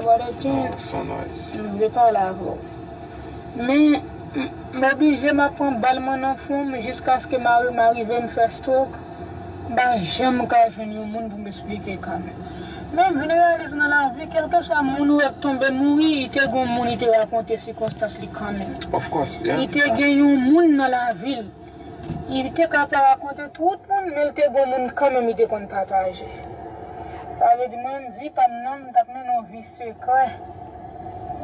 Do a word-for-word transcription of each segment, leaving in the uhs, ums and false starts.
Brother King, Son noise. m vle pale avè w. Men, m, m oblije m ap pran bal mwen nan fwon m jiskaske mari m arive m fè stroke. M pa janm ka jwenn yon moun pou m esplike kanmenm. Men m vin reyalize nan lavi, kèlkeswa moun ou wè k tonbe mouri, li te gon moun li te rakonte sikonstans li kanmenm. Of course, yeah. Li te gen yon moun nan lavi l. Li te ka pa rakonte tout moun, men l te gon moun kanmenm li te konn pataje. Sa vle di mwen menm, vi pa m nan, m t ap mennen yon vi sekrè.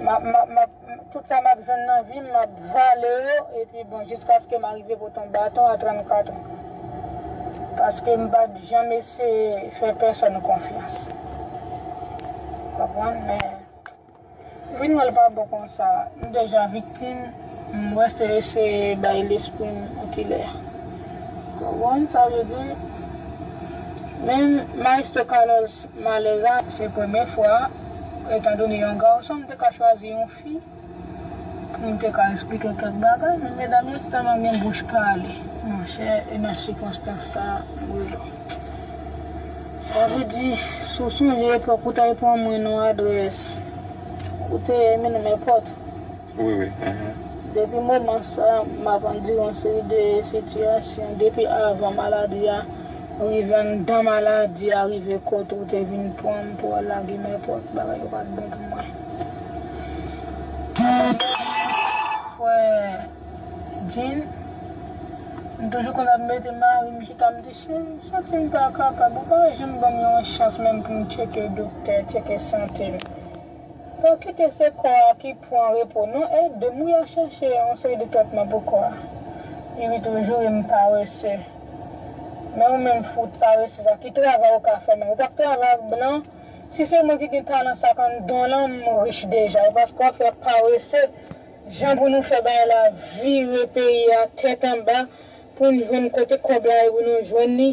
M ap, m ap, m ap, tout sa m ap jwenn nan vi m, m ap vale yo, epi bon, jiskaske m arive pote yon baton a trannkat an. Paske m pa t janm eseye fè pèsòn konfyans. Konprann? Men, vin wè l pa bon konsa. M deja viktim, m wè se eseye bay lespri m yon ti lè. Konprann? Sa vle di, men Maestro Carlos Malèza, se premye fwa, etandone yon gason, m te ka chwazi yon fi pou m te ka esplike kèk bagay, men medam yo tèlman gen bouch pale. Monchè, e nan sikonstans sa, m Sa vle di, si w sonje epòk ou t al pran mwen nan adrès, ou te mennen m epòt. Wi, wi. Mhm. Depi moman sa, m ap andire yon seri de sitiyasyon. Depi avan maladi a rive, anndan maladi a rive, kote ou te vin pran m pou al lage m epòt, bagay yo pa t bon pou mwen. Frè Jean, m toujou konn ap mete mari m chita, m di, cheri, m santi m pa kapab, ou pa janm ban m yon chans menm pou m tcheke doktè, tcheke sante m. Pa kite se kò a ki pran repo non, ede m wi a chèche yon seri de tretman pou kò a. Epi toujou e m parese. Men ou menm fout parese sa, ki travay ou ka fè menm? Ou p ap travay ak blan? Si se mwen ki gen talan sa k anndan w lan, m rich deja. E paske w ap fè parese, jan pou nou fè bagay la vire peyi a tèt anba, pou n jwenn kote kòb la ye pou nou jwenn li,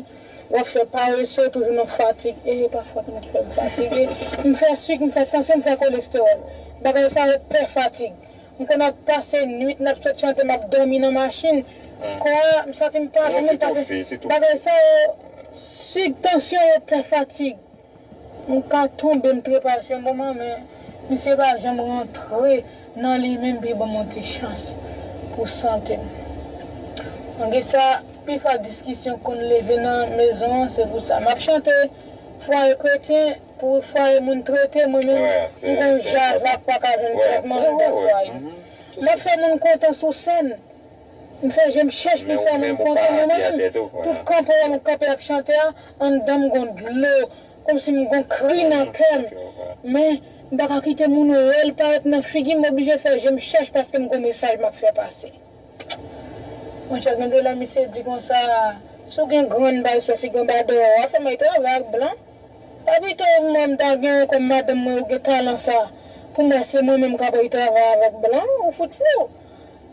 w ap fè parese, toujou nan fatig. E pa fòt mwen ki fè m fatige. M fè sik, m fè tansyon, m fè kolestewòl. Bagay sa yo pè fatig. M konn ap pase nwit, n ap sot chante, m ap dòmi nan machin. Kò a, m santi m pa byen, m pase. Bagay sa yo, sik, tansyon yo pè fatig. M ka tonbe, m trepase yon moman, men misye pa janm rantre nan li menm pou l ban m yon ti chans pou sante m. Malgre sa, pifwa diskisyon konn leve nan mezon an, se pou sa. M ap chante fwaye kretyen pou fwaye moun trete, mwen menm, m gon java k pa ka jwenn tretman anndan fwaye. M ap fè moun kontan sou sèn. M fè je m chèch pou m fè moun kontan, men mwen menm, tout kanpe a m kanpe ap chante a, anndan m gon dlo, kòmsi m gon kri nan kè m. Men, m pa ka kite moun wè l parèt nan figi m, m oblije fè je m chèch paske m gon mesaj m ap fè pase. Monchè, gen de lè misye di konsa, si w gen grenn bay sou figi w, anba dèyè w, a fè m al travay ak blan. Pa pito mwen m ta gen yon kòm madanm mwen ou gen talan sa. Pou mwen se mwen menm k ap al travay avèk blan, ou fout fou.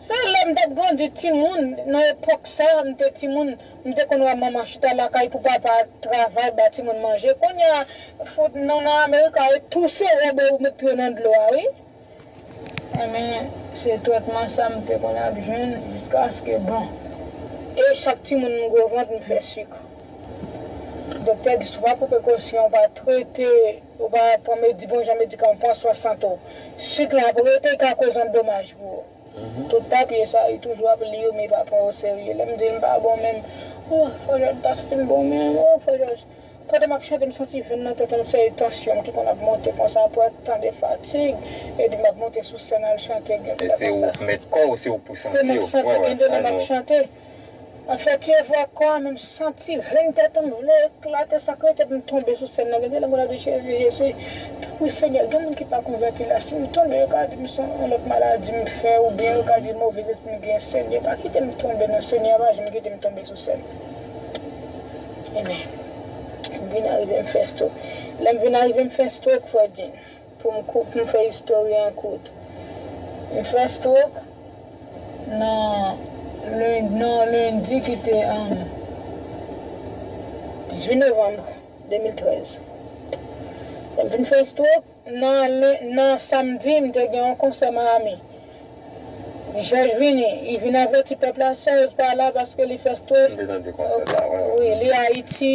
Se lè m t ap grandi timoun, nan epòk sa, m te timoun, m te konn wè manman chita lakay pou papa travay ba timoun manje. Kounye a, fout nou nan Amerik a, e touse wòb ou met pye w nan dlo a, wi. Enben, se tretman sa m te konn ap jwenn jiskaske bon. E chak timoun m gwo vant, m fè sik. Doktè di si w pa pran prekosyon, w pa trete, ou pa pran medi-, bon jan medikaman, pran swen sante w, sik la ap rete, li ka koz yon domaj pou ou. Tout papye sa, li toujou ap li yo, men li pa pran yo serye. Lè m di l m pa bon menm, oh, Frè Jòj, m pa santi m bon menm, oh, Frè Jòj. Pandan m ap chante, m santi venn nan tèt mwen, se tansyon m ki konn ap monte konsa, apre tan de fatig, epi m ap monte sou sèn al chante, gen de lè konsa. E se ou k mèt kò w, se ou k pou santi w. Se mwen k santi, gen de lè m ap chante. An fè ti efò ak kò a, men m santi venn tèt mwen vle eklate, sa k rete pou m tonbe sou sèn nan. Gen de lè m konn ap di, Jezi, Jezi, tanpri Senyè, gen moun ki pa konvèti la, si m tonbe, yo ka di m se yon lòt maladi m fè, oubyen yo ka di move lespri m gen, Senyè, pa kite m tonbe non, Senyè, pa janm kite m tonbe sou sèn. Enben, m vin arive m fè stroke. Lè m vin arive m fè stroke, Frè Jean, pou m kou-, pou m fè istòri an kout. M fè stroke nan len-, nan lendi ki te, um, dizuit novanm de mil trèz. Lè m vin fè stroke, nan len-, nan samdi, m te gen yon konsè Miami. Jòj vini, li vin avèti pèp la, Serge pa la paske li fè stroke. M te tande konsè sa, wi. Wi, li Ayiti,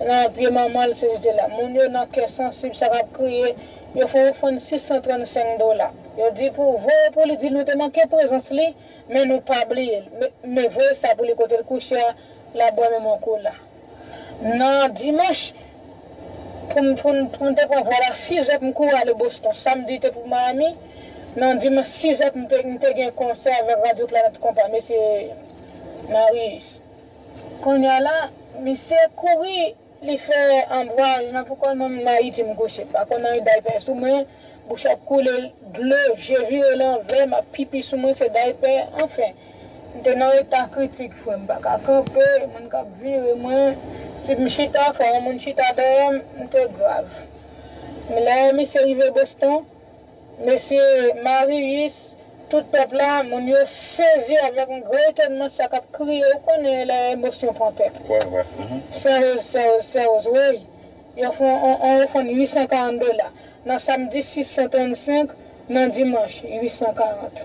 nan pye manman l, se jete la. Moun yo nan kè sansib, sa k ap kriye, Yo fè yon ofrann sis san trannsenk dola. Yo di pou voye pou li, di nou te manke prezans li, men nou pa bliye l. Men, men voye sa pou li kote l kouche a, l ap bwè menm yon kola. Nan dimanch, pou m, pou m, pou m te pran vòl a sizè pou m kouri ale Boston. Samdi te pou Miami. Nan dimanch sizè pou m te, m te gen konsè avèk Radyo Planèt Konpa, mesye Marius. Kounye a la, misye kouri, li fè an vwayaj nan pou kò l, mwen menm Ayiti m kouche. M pa konn anyen, daypè sou mwen, bouch ap koule dlo, je vire lanvè, m ap pipi sou mwen, se daypè, anfen. M te nan eta kritik, frè m, m pa ka kanpe, moun k ap vire mwen, si m chita, fò yon moun chita dèyè m, m te grav. Men lè misye rive Boston, mesye Marius, tout pèp la, moun yo sezi avèk yon gran etònman, sa k ap kriye, ou konnen lè emosyon pran pèp. Wè, wè. Mhm. Sèyoz, sèyoz, sèyoz, wi. Yo fè yon, yon, yon ofrann uit san karant dola. Nan samdi sis san trannsenk, nan dimanch uit san karant.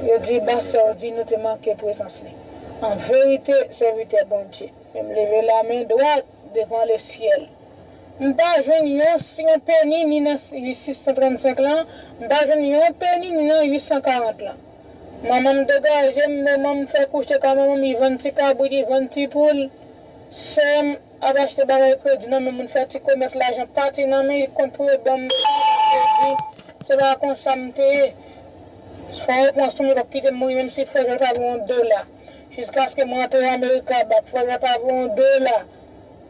Yo di, ba sè w di nou te manke prezans li. An verite, sèvitè Bondye. Men m leve lamen dwat devan lesyèl. M pa jwenn yon, yon peni ni nan uit san trannsenk lan, m pa jwenn yon peni ni nan uit san karant lan. Manman m degaje m, manman m fè kouche ka manman m, li vann ti kabrit, li vann ti poul. Sè m ap achte bagay kredi nan men moun, fè ti komès, lajan pati nan men, li kont pou yo ban m kredi. Se pa konsa m te ye. Fò yo pran sou mwen, yo p ap kite m mouri, menm si frè Jòl pa voye yon dola. Jiskaske mwen antre Amerika, ba frè Jòl pa voye yon dola.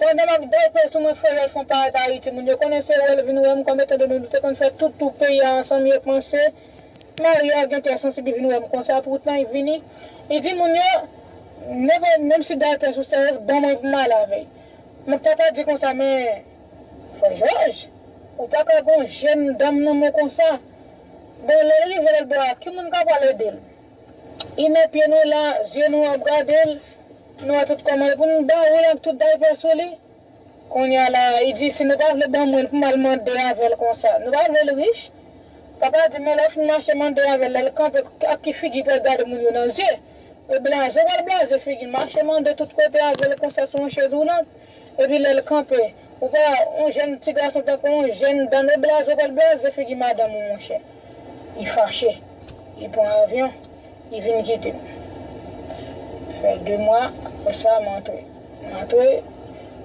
Pandan m ap dèype sou mwen, frè Jòl fè yon parèt Ayiti. Moun yo konnen se wè l vin wè m, kòm etan done nou te konn fè tout tou peyi a ansanm, yo panse Maria gen kè sansib, li vin wè m konsa, poutan li vini. Li di moun yo, nenpòt, menm si daypè sou sèyèz, ban mwen pou m ale avè l. Men papa di konsa, men, frè Jòj, ou pa ka gon jèn dam nan men w konsa. Bon, lè l rive lòt bò a, ki moun k ap pral ede l? Li nan pye nou la, zye nou ap gade l, nou wè tout kòman l pou n ba ou l ak tout daypè sou li. Kounye a la, li di, si nou pa vle ban mwen l pou m al mande avè l konsa, nou pa vle l rich? Papa di, men lè w fin mache mande avè l, lè l kanpe, ak ki figi l pral gade moun yo nan zye? E blaze w pral blaze figi l, mache mande tout kote avè l konsa sou yon chèz woulant. Epi lè l kanpe, ou pa wè yon jèn ti gason tankou yon jèn dam, e blaze w pral blaze figi madanm ou, monchè. Li fache. Li pran avyon. Li vin kite m. Fè de mwa, apre sa, m antre. M antre,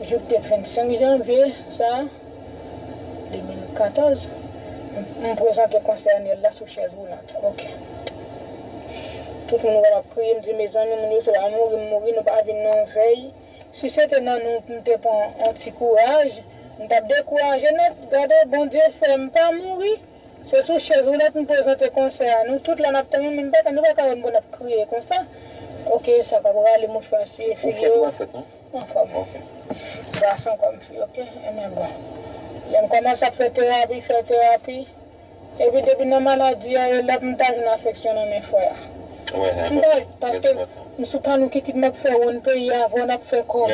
jou k te vennsenk janvye, sa, de mil katòz, m, m prezante konsè anyèl la sou chèz woulant. Ok. Tout moun wè m ap kriye, m di, mezanmi, moun yo se pa mouri m mouri, nou pa vin nan yon vèy. Si se te nan nou pou m te pran yon ti kouraj, m t ap dekouraje nèt. Gade, Bondye fè m pa mouri. Se sou chèz woulant m prezante konsè a. Nou tout la n ap tann, men m pa, nou pa ka wè m pou n ap kriye konsa. Ok, sa k ap rale mouchwa siye figi yo. Ou fèt, ou pa fèt, non? M anfòm. Ok. Gason kòm fi, ok? Ebyen bon. Lè m kòmanse ap fè terapi, fè terapi. Epi depi nan maladi a, e lòt m ta jwenn afeksyon nan men frè a. M bay, paske m sou talon kikit m ap fè wonn peyi a, avè w n ap fè kòb.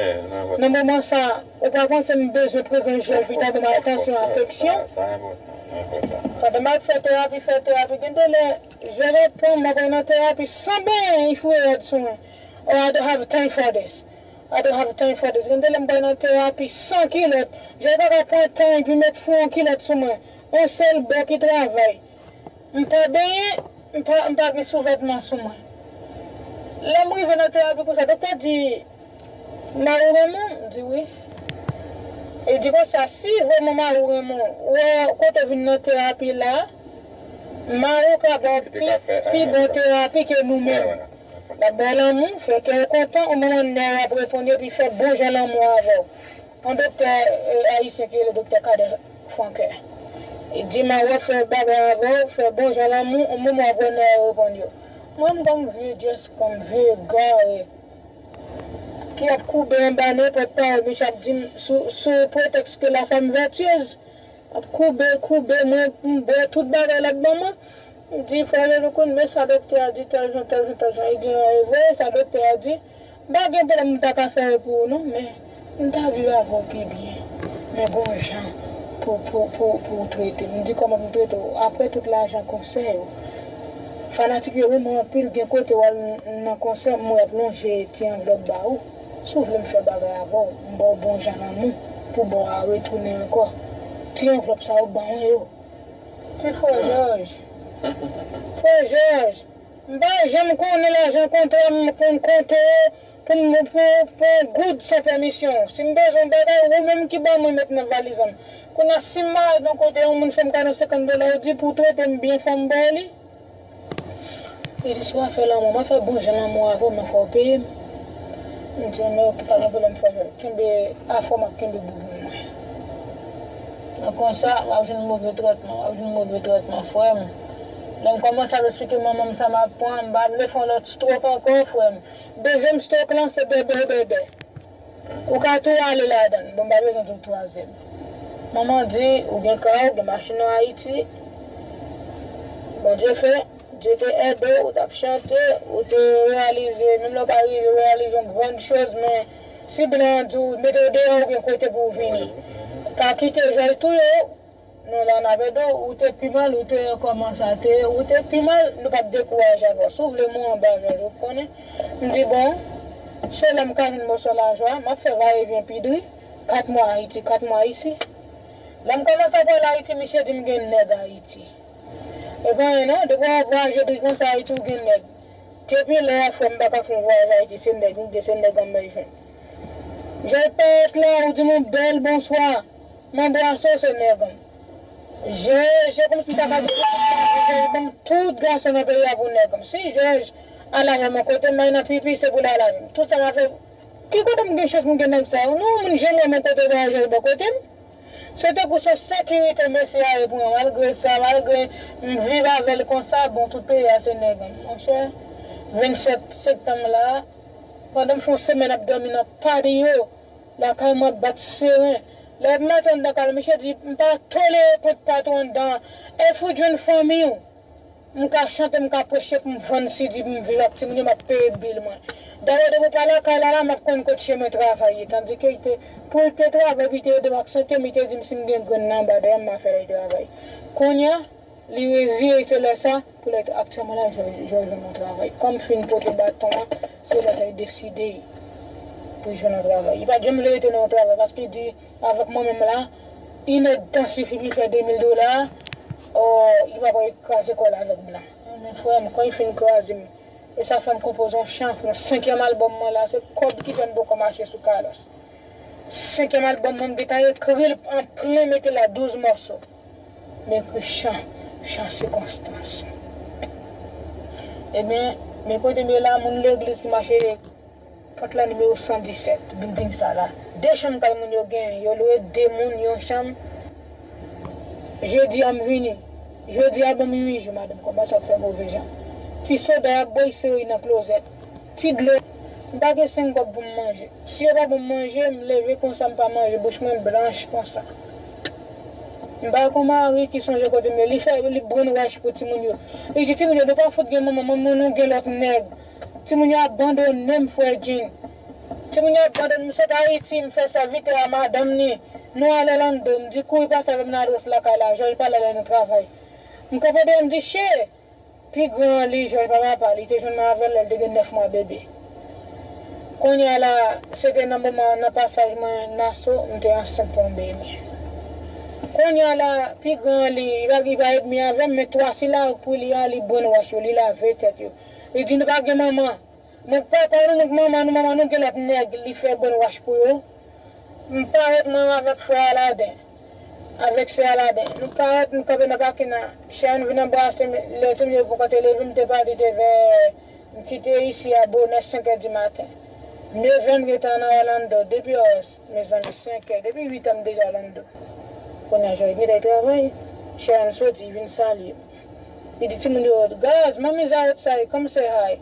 Nan moman sa, ou pa panse m bezwen prezans jèl, pita ban m atansyon, afeksyon? Pandan m ap fè terapi, fè terapi, gen de lè, je reponn, m ap nan terapi san benyen, li foure rad sou mwen. Oh, I don't have time for this. I don't have time for this. Gen de lè m bay nan terapi san kilòt. Je pa ka pran tan epi met fou yon kilòt sou mwen. Yon sèl bò ki travay. M pa benyen, m pa, m pa gen souvètman sou mwen. Lè m rive nan terapi konsa, doktè di, mari w renmen w? M di wi. Li di konsa, si vrèman mari w renmen w, wè kote w vin nan terapi la, mari w ka ba w pi, pi bon terapi ke nou menm. L ap ba w lanmou, fè kè w kontan, yon manman nèg ap reponn yo, epi fè bon jan lanmou avè w. Yon doktè, eh, ayisyen ki rele doktè Kader Franquin. Li di, mari w ap fè bagay avè w, fè bon jan lanmou, yon manman ap wè nèg yo reponn yo. Mwen, m kòm vye dyès, kòm vye gare, ki ap koube anba nenpòt pawòl misye ap di m sou, sou pretèks ke la femme vertueuse. Ap koube, koube mwen, m bwè tout bagay l ap ban mwen. M di, frè Jean-Louis, men sa doktè a di, tèl jan, tèl jan, tèl jan. Li di, e vre, sa doktè a di. M pa gen pwoblèm, m ta ka fè yo pou ou, non, men m ta viv avè w pi byen. Men gon jan pou, pou, pou, pou w trete m. M di, kòman pou m trete w? Apre tout lajan konsè yo, fanatik yo renmen w anpil, gen kote w al nan konsè, m wè y ap lonje ti anvlòp ba ou. Si w vle m fè bagay avè w, m ba w bon jan lanmou, pou ba w a retounen ankò. Ti anvlòp sa yo ban mwen yo. Men frè Jòj. Frè Jòj, m pa janm konnen lajan kontra m konn konte pou m pou, pou yon goud san pèmisyon w. Si m bezwen yon bagay, ou menm ki ban mwen met nan valiz an. Kounye a, si m malad yon kote, yon moun fè m kado senkant dola, ou di pou w trete m byen, fò m ba w li. Li di, si w ap fè lanmou, m ap fè bon jan lanmou avè w, men fò w peye m. M di, men pa gen pwoblèm, frè Jòj. Kenbe afè w, m ap kenbe boubou mwen. Nan konsa, w ap jwenn move tretman, w ap jwenn move tretman, frè m. Lè m kòmanse ap esplike manman m sa m ap pran, m pa vle fè yon lòt stroke ankò, frè m. Dezyèm stroke lan, se bèbè, bèbè. Ou ka tou ale ladan l. Bon, m pa bezwen tou twazyèm. Manman di, ou gen kay, ou gen machin an Ayiti. Bondye fè, Dye te ede w, ou t ap chante, ou te reyalize, menm lè w pa rive reyalize yon grann choz, men si blan an di w, mete w deyò, ou gen kote pou w vini. Pa kite Jòj touye w. Non, la n ap ede w, ou te pi mal, ou te kòmanse a te, ou te pi mal, nou p ap dekouraje avè w. Si w vle mwen anba Jòj, ou konnen. M di, bon, se lè m ka jwenn mòso lajan, m ap fè vayevyen pi dri, kat mwa Ayiti, kat mwa isi. Lè m kòmanse ap al Ayiti, misye di m gen nèg Ayiti. E pa anyen non, depi w ap vwayaje dri konsa Ayiti, ou gen nèg. Depi lè a, frè m, m pa ka fè yon vwayaj Ayiti, se nèg m gen, se nèg an m bezwen. Jòj parèt la, ou di m yon bèl bonswa. M anbrase w, se nèg an m. Je, se kòmsi m ta ka di, je ban m tout gason nan peyi a pou nèg an m. Si Jòj al avè m yon kote, m al nan pipi, se pou l al avè m. Tout sa m ap fè, ki kote m gen chans pou m gen nèg sa yo? Non, moun, je mwen, m yon kote vwayaje bò kote m. Se tankou se sekirite mesye a ye pou mwen. Malgre sa, malgre m viv avè l konsa, bon, tout peyi a se nèg an m. Monchè, vennsèt septanm la, pandan m fè yon semèn ap dòmi nan patio, lakay mwen ap bat seren. Lè m antre anndan kay la, misye di, m pa tolere kont patwon anndan. E fout jwenn fanmi w. M ka chante, m ka preche pou m vann sidi, pou m viv ak timoun yo, m ap peye bil mwen. Dayè, depi w pa lakay la, la, m ap konn kot chemen travay ye. Tandike, li te, pou l te travay, pou l te ede m ak sante m, li te di m si m gen grenn nan anba dèyè m, m a fè l travay. Kounye a, li reziye, se lè sa, pou lè aktyèlman la, Jòj, Jòj jwenn yon travay. Kòm m fin pote baton an, se lè sa, li deside pou l jwenn yon travay. Li pa t janm vle rete nan yon travay, paske li di, avèk mwen menm la, inèdtan sifi pou l fè de mil dola, o, li pa pral kraze kò l avèk blan. Men frè m, kan li fin kraze m, e sa fè m konpoze yon chan, yon senkyèm albòm mwen la, se kòb ki fè m poko mache sou kalòs. Senkyèm albòm mwen, m gentan ekri l an plen, mete la douz mòso. M ekri chan, chan sikonstans. Ebyen, men kote m ye la, moun legliz ki mache pòt la nimewo san disèt, bilding sa la. De chanm kay moun yo genyen, yo lwe de moun yon chanm. Jedi a m vini. Jodi a ban m uit jou, madanm kòmanse ap fè move jan. Ti soda y ap bwè, y sere nan klozèt. Ti dlo. M pa gen senk kòb pou m manje. Si yo pa ban m manje, m leve konsa, m pa manje, bouch mwen blanch konsa. M pa kon mari ki sonje kote m ye. Li fè, li brainwash pou timoun yo. Li di timoun yo, nou pa fout gen manman, manman nou gen lòt nèg. Timoun yo abandone m, frè Jean. Timoun yo abandone m, m sot Ayiti, m fè sèvitè a madanm ni. Nou al Orlando, m di kouri pase avè m nan adrès lakay la, Jòj pale lè nou travay. M kanpe deyò, m di, che! Pi gran an li, Jòj pa papa, li te jwenn mwen avè l lè l te gen nèf mwa bebe. Kounye a la, se te nan moman, nan pasaj mwen Naso, m te ansent pou yon bebe. Kounye a la, pi gran an li, li pa, li pa edmi avè m, men twa sila pou li a, li brainwash yo, li lave tèt yo. Li di, nou pa gen manman. Nèg papa nou, nèg manman nou, manman nou gen lòt nèg, li fè brainwash pou yo. M parèt mwen avèk frè Aladen, avèk sè Aladen. Nou parèt, nou kanpe nan pakin nan. Sharon vin anbrase m, lè timoun yo poko te leve, m te pati te vè, m kite isi a bonè senk è di maten. Neve m gentan nan Orlando, depi os, mezanmi, senk è, depi uit è m deja Orlando. Kounye a, Jòj gentan travay, Sharon soti, vin salye m. Li di timoun yo, guys, mommy's outside, come say hi.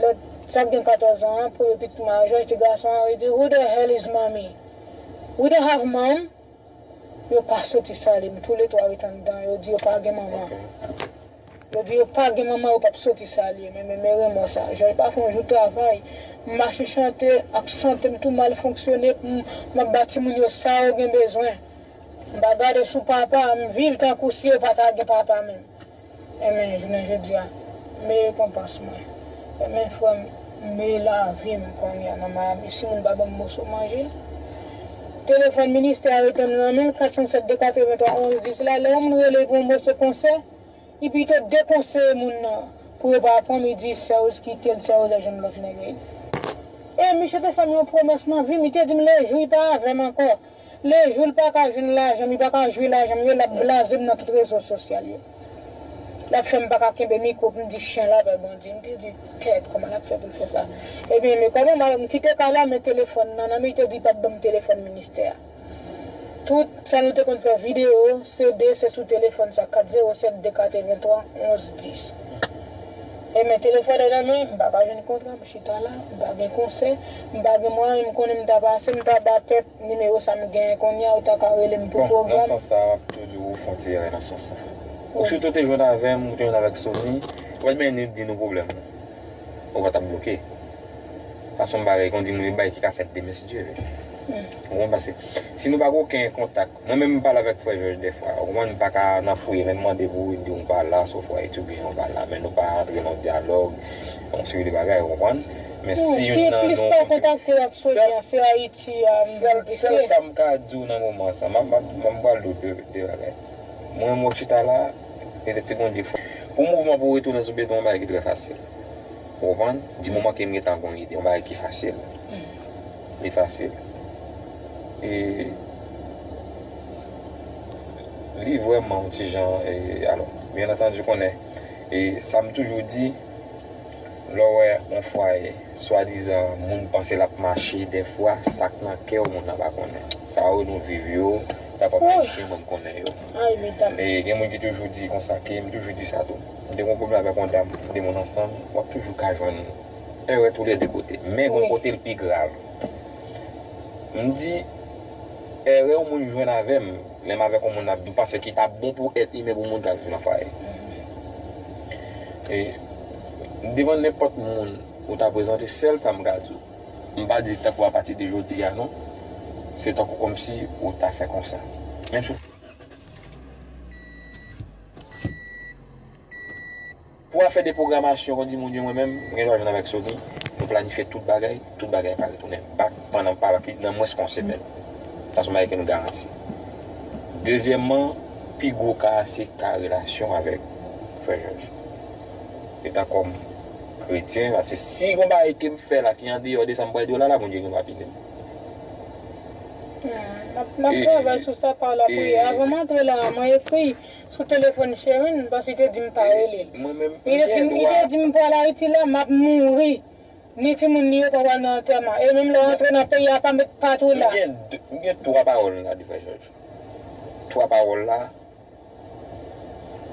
Lòt, sa k gen katòz an an, premye pitit mwen an, Jòj ti gason an, li di, who the hell is mommy? We don't have mom. Yo pa soti salye m, toulètwa ret anndan, yo di yo pa gen manman. Yo di yo pa gen manman, yo p ap soti salye m, men, men, men renmò sa. Jòj pa fè yon jou travay. M mache chante ak sante m tou mal fonksyone, m, m ap ba timoun yo sa yo gen bezwen. M pa gade sou papa, m viv tankou si yo pa ta gen papa menm. Enben, jounen jodi a, m rekonpans mwen. Enben, frè m, m lavi m kounye a nan Miami. Si moun pa ban m moso manje, Telefòn ministè a rete nan men l, kat san sèt de katrevenntwa onz dis la, lè yon moun rele pou yon moso konsè, li pito dekonseye moun nan pou yo pa pran m, li di Serge kite l, Serge al jwenn lòt nèg. E misye te fè m yon pwomès nan vi m, li te di m le jou li pa avè m ankò, le jou l pa ka jwenn lajan m, li pa ka jwe lajan m yo, l ap blaze m nan tout rezo sosyal yo. L ap fè m pa ka kenbe mikwo pou m di chen la pè Bondye. M te di, tèt, kòman l ap fè pou l fè sa? Ebyen, men kòman m, m kite kay la, men telefòn nan nan men, li te di l p ap ban m telefòn ministè a. Tout sa nou te konn fè videyo, C D, se sou telefòn sa, kat zewo sèt de katrevenntwa onz dis. Ebyen, telefòn nan nan men, m pa ka jwenn kontra, m chita la, m pa gen konsè, m pa gen mwayen, m konnen m ta pase, m ta ba pèp nimewo sa m genyen kounye a, ou ta ka rele m pou pwogram. Bon, nan sans sa, m ap toujou fè yon ti erè nan sans sa. Ou sitou te jwenn avè m, ou te jwenn avèk Sony, ou pa t menm di nou pwoblèm ou. Ou pa t ap bloke. Sa se yon bagay, kon di moun, yon bagay ki ka fèt demen, si Dye vle. Ou konprann? Paske si nou pa gen okenn kontak, mwen menm m pale avèk frè Jòj dèfwa, ou konprann, m pa ka nan fouye, lè m mande pou ou, di w m pa la, sofwa etibyen ou pa la, men nou pa antre nan dyalòg, yon seri de bagay, ou konprann? Men si youn nan nou kontakte l ap soti an, se Ayiti a m sèl, sèl sa m ka di w nan moman sa, m ap, m ap, m ap pral di w de, de bagay. Mwen, m ap chita la, e ti Bondye fò. Pou mouvman pou retounen sou beton, yon bagay ki trè fasil. Ou konprann? Di moman ke m gentan gon ide, yon bagay ki fasil. Li fasil. E li vrèman yon ti jan, e, alò, byen antandi, konnen, e sa m toujou di, lè w wè yon fwaye, swadizan, moun panse l ap mache, dèfwa, sa k nan kè w, moun nan pa konnen. Sa yo nou viv yo, ta pèp ayisyen, mwen m konnen yo. E gen moun ki toujou di konsa, ke m toujou di sa tou. M te gen yon pwoblèm avèk yon dam, de moun ansanm, w ap toujou ka jwenn erè toulède kote. Men gon kote l pi grav. M di, erè yon moun jwenn avè m, lè m avèk yon moun ap, m panse ki t ap bon pou èt imen pou moun k ap viv nan fwaye. E, devan nenpòt moun ou ta prezante, sèl sa m ka di w. M pa di tankou apati de jodi a non. Se tankou kòmsi ou ta fè konsa. Menm si Pou afè de pwogramasyon, kon di moun yo, mwen menm, m gen dwa jwenn avèk Sony, nou planifye tout bagay, tout bagay pa retounen back pandan pa pli nan mwens ke yon semèn. Sa se yon bagay ke nou garanti. Dezyèmman, pi gwo ka a se ka relasyon avèk frè Jòj. Etan kòm kretyen, paske si gon bagay ke m fè la ki andeyò de sa m pral di w la, la, Bondye gen dwa pini m. Hmm, m ap, m ap travay sou sa pa lapriyè. Avan m antre la, mwen ekri sou telefòn Sherine, paske li te di m pa rele l. Li te di m, li te di m pral Ayiti la, m ap mouri. Ni timoun li yo pa pral nan antèman. E menm lè w antre nan peyi a, pa met pat ou la. M gen de, m gen twa pawòl m ka di frè Jòj. Twa pawòl la,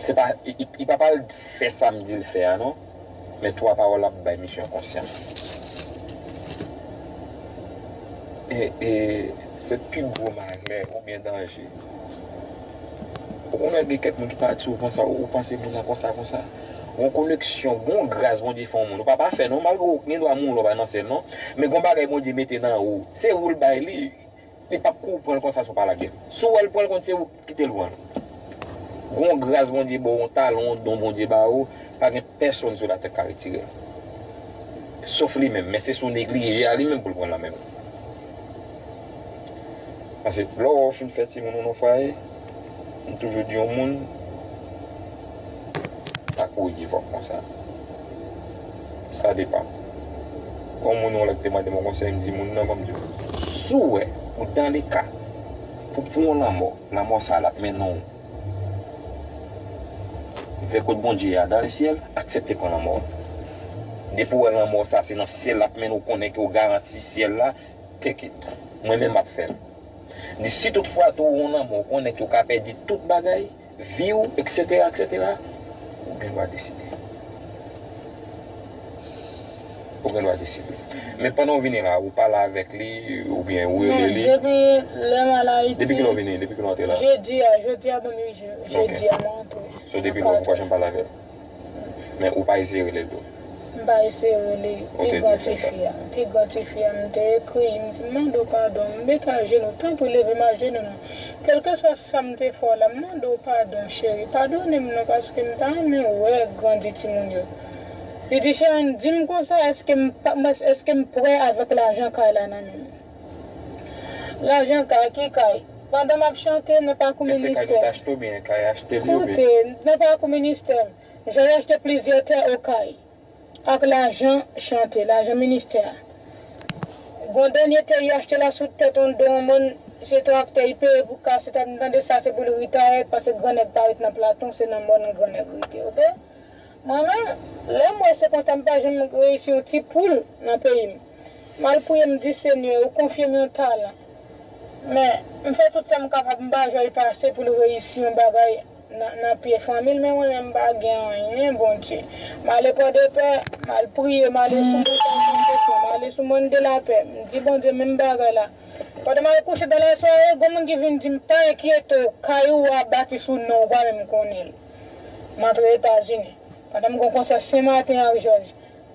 se pa, li, li, li pa pral fè sa m di l fè a non. Men twa pawòl la ap bay misye konsyans. E, e, se pi gwo malè oubyen danje. Ou konnen gen kèk moun ki pati, ou panse, ou panse moun nan konsa, konsa. Gon koneksyon, gon gras Bondye fè yon moun. Ou pa pafè non, malgre ou gen dwa mouri lè w pa nan syèl non. Men gon bagay Bondye mete nan ou. Se ou l bay li. Li p ap kou pran l konsa si w pa lage l. Si w wè l pran l, konn se ou ki kite l pran l. Gon gras Bondye ba w, yon talan, yon don Bondye ba ou, pa gen pèsonn sou latè k ka retire l. Sof li menm, men se si w neglije a li menm pou l pran l nan men w. Paske lè w wè w fin fè timoun ou nan fwaye, m toujou di yon moun, pa kouri viv konsa. Sa depann. Gon moun yon lè ki te mande m yon konsèy, m di moun nan, ban m di w, si w wè ou dans le cas pou pran yon lanmò, lanmò sa l ap mennen w vè kot Bondye a dans le ciel, aksepte pran lanmò. Depi w wè lanmò sa se nan syèl l ap mennen w, konnen ke w garanti syèl la, take it. Mwen menm m ap fè l. M di si tout fwa tou ou yon lanmò, ou konnen ke w ka pèdi tout bagay, vi w, eksetera, eksetera, ou gen dwa deside. Ou gen dwa deside. Men pandan w vini la, ou pale avèk li, oubyen ou rele li. Non, depi lè m al Ayiti. Depi kilè w vini? Depi kilè w antre la? Jedi a, jedi a ban m uit jou. Jedi a mwen antre. So, depi lè w pa janm pale avè l? Men ou pa eseye rele l tou? M pa eseye rele l. Pi gran tifi a, pi gran tifi a, m te ekri, m di, m mande w padon, m mete ajenou, tanpri leve m ajenou non. Kèlkeswa sa m te fè w la, m mande w padon, cheri, padone m non, paske m ta renmen wè grandi timoun yo. Li di, Sherine, di m konsa, èske m pa, èske m prè avèk lajan kay la nan men m? Lajan kay, ki kay? Pandan m ap chante nan pakou ministè. Koute, nan pakou ministè, jan yo achte plizyè tè Okay. Ak lajan chante, lajan ministè a. Gon dènye tè y achte la sou tèt yon do yon mòn, se traktè y peye pou kase tèt, m tande sa se pou l retire, paske gran nèg pa ret nan Platon, se nan mòn gran nèg rete, oke? Mwen menm, lè m wè se konsa m pa janm reyisi yon ti poul nan peyi m. M al priye, m di, Senyè, ou konfye m yon talan. Men, m fè tout sa m kapab, m pa jwenn pase pou l reyisi yon bagay nan, nan pye fanmi l, men mwen menm m pa gen anyen, Bondye. M ale Pòdepè, m al priye, m ale sou Montay Santefè, m ale sou Mòn de Lapè. M di, Bondye, menm bagay la. Pandan m al kouche dan lasware, gon moun ki vin di m, pa enkyete w, kay ou a bati sou non w, ou pa menm konnen l. M antre Etazini. Pandan m gon konsè Senmaten ak Jòj.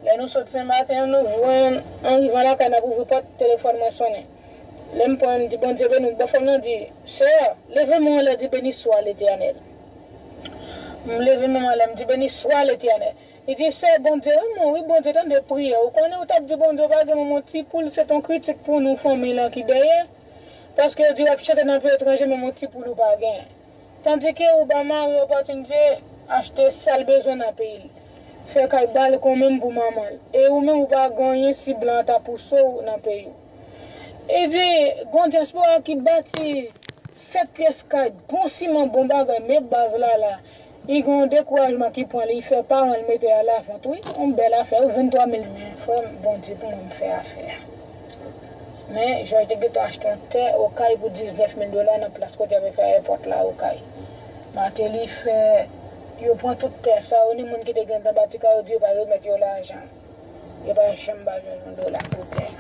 Lè nou sot Senmaten an, nou jwenn, an rivan lakay, n ap ouvri pòt, telefòn mwen sonnen. Lè m pran, m di, Bondye beni w. Bòfrè m nan di, Sè, leve men w anlè, di, Beni swa Letènèl. M leve men m anlè, m di, Beni swa Letènèl. Li di, Sè, Bondye renmen w, wi, Bondye tande priyè w. Ou konnen, ou t ap di Bondye ou pa gen menm yon ti poul, se t on kritik pou nou, fanmi lan ki dèyè. Paske yo di w ap chante nan peyi etranje, menm yon ti poul ou pa gen. Tandike ou ba mari opòtinite achte sa l bezwen nan peyi l. Fè kay balkon menm pou manman l. E ou menm ou pa gen anyen si blan an ta pouse w nan peyi w. E di, gon dyaspora ki bati sèt pyès kay, bon siman, bon bagay, men baz la la. Li gen yon dekourajman ki pran li, li fè paran l mete a lavant, wi. Yon bèl afè, wi, venntwa mil, men frè m, Bondye pou mwen m fè afè a. Men, Jòj te gentan achte yon tè Okay pou diznèf mil dola nan plas kote y ap fè ayewopò la Okay. Mateli fè, yo pran tout tè sa yo, ni moun ki te gentan bati kay yo di yo pa remèt yo lajan. Yo pa janm ba yo yon dola pou tè.